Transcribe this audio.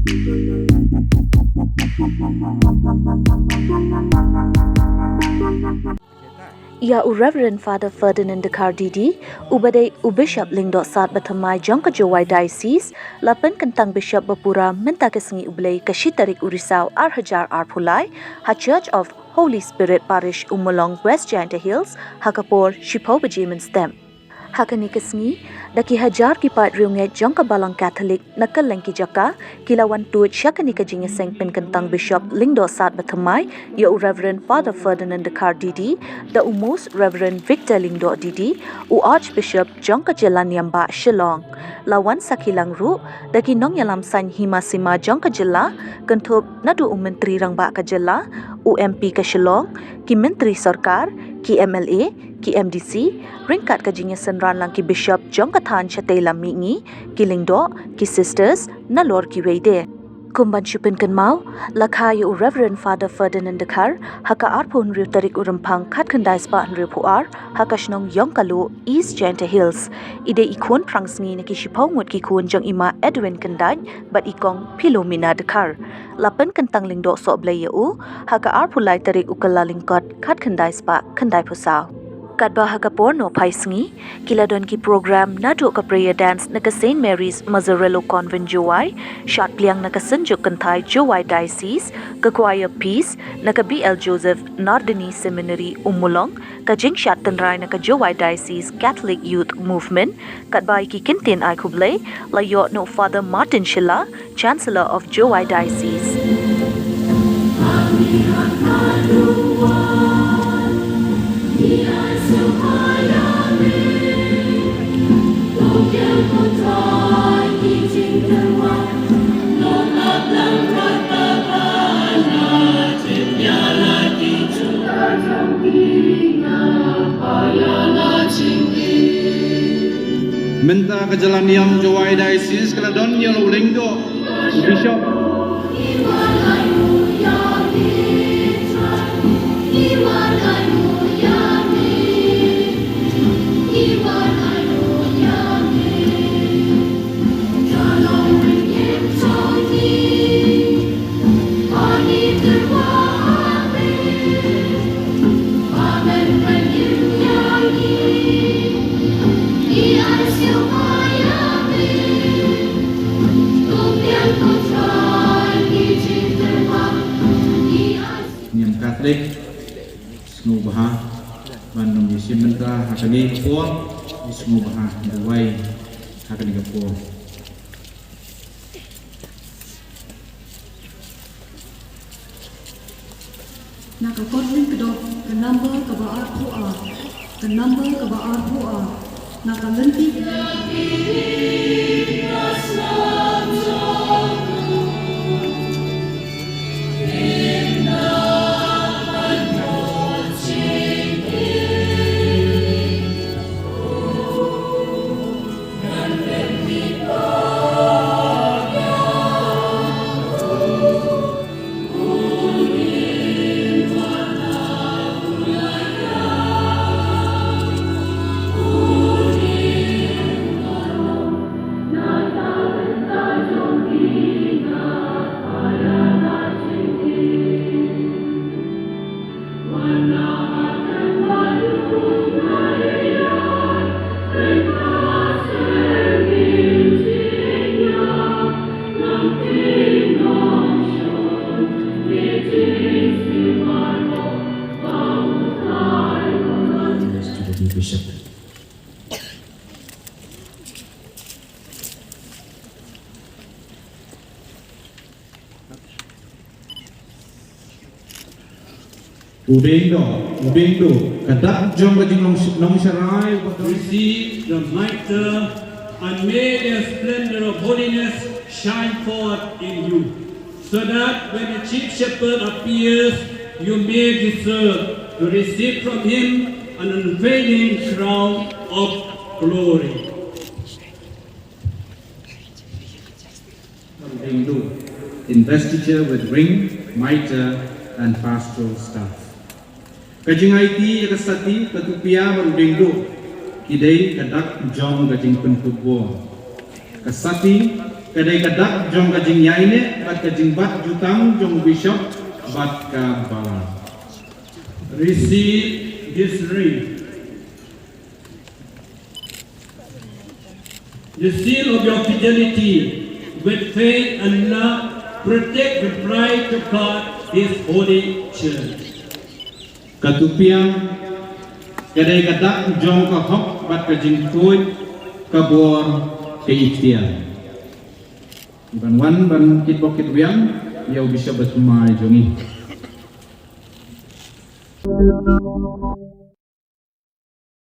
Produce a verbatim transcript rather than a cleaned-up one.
Ïa u Reverend Father Ferdinand Dkhar D D, uba dei u Bishop Lyngdoh Sad Bathymmai jong ka Jowai Diocese, la pynkyntang Bishop ba pura mynta ka sngi U Blei ka shi tarik u Risaw ar hajar arphew lai, ha Church of Holy Spirit Parish Ummulong, West Jaintia Hills, ha ka por shiphew baje mynstep. Ha kane ka sngi, da ki hajar ki paid riewngeit jong ka Balang Katholik na kylleng ki jaka, ki la wan tuid sha kane ka jingïaseng pynkyntang Bishop Lyngdoh Sad Bathymmai ïa u Reverend Father Ferdinand Dkhar D D, da u Most Reverend Victor Lyngdoh D D, u Archbishop jong ka jylla Niam Bah Shillong. La wan sakhi lang ruh da ki nongïalam saiñ hima sima jong ka jylla, kynthup naduh u Myntri Rangbah ka jylla, u M P ka Shillong, ki Myntri Sorkar, ki M L A, ki M D C, ryngkat ka jingïasynran lang ki Bishop jong ka thaiñ shatei lam mihngi, ki Lyngdoh, ki Sisters, nalor kiwei de. Kum ban shu pynkynmaw, la kha ïa u Reverend Father Ferdinand Dkhar ha ka arphew hynriew tarik u Rymphang khatkhyndai spah hynriewphew ar, ha ka shnong Ïongkaluh, East Jaintia Hills. I dei i khun phrangsngi na ki shiphew ngut ki khun jong i ma Edwin Kyndait bad i kong Philomena Dkhar. La pynkyntang Lyngdoh Sohblei ïa u ha ka arphew lai tarik u Kyllalyngkot khatkhyndai spah khyndaiphew saw. Katba ha ka por nohphai sngi, ki la don ki program naduh ka prayer dance na ka Saint Mary's Mazzarello Convent Jowai, shad pliang na ka Synjuk Kynthai Jowai Diocese, ka choir piece na ka B L Joseph Nardini Seminary Ummulong, ka jingshad tynrai na ka Jowai Diocese Catholic Youth Movement, katba ïa ki kyntien ai khublei la ïoh na u Father Martin Shylla, Chancellor of Jowai Diocese. Mynta ka jylla niam Jowai Diocese ka la don ïa u Lyngdoh, u Bishop. Niam Katholik, sngewbha ban nym ïashim bynta ha kane ka por, sngewbha duwai ha kane ka por. Na ka kot Lyngdoh, ka number kaba arphew ar, ka number kaba arphew ar, na ka lynti. U Bengdo, u Bengdo, ka dak jong ka jingnong, nongsharai, u ba receive the mitre, and may the splendor of holiness shine forth in you, so that when the chief shepherd appears, you may deserve to receive from him an unfailing crown of glory. Investiture with ring, mitre, and pastoral staff. Ka jingaiti ïa ka sati, ka tupia bad u dengduh ki dei ka dak jong ka jingpynkup bor. Ka sati, Ka dei ka dak jong ka jingïaineh bad ka jingbat jutang jong u bishop bad ka balang. Receive this ring. The seal of your fidelity with faith and love protect the bride to God, His holy church. Ka tupiang ka dei ka dak jong ka hok bad ka jingkhuid ka bor ka iktiar. Ban wan ban kitbok kitwiang ïa u bishop bad mai jong ngi.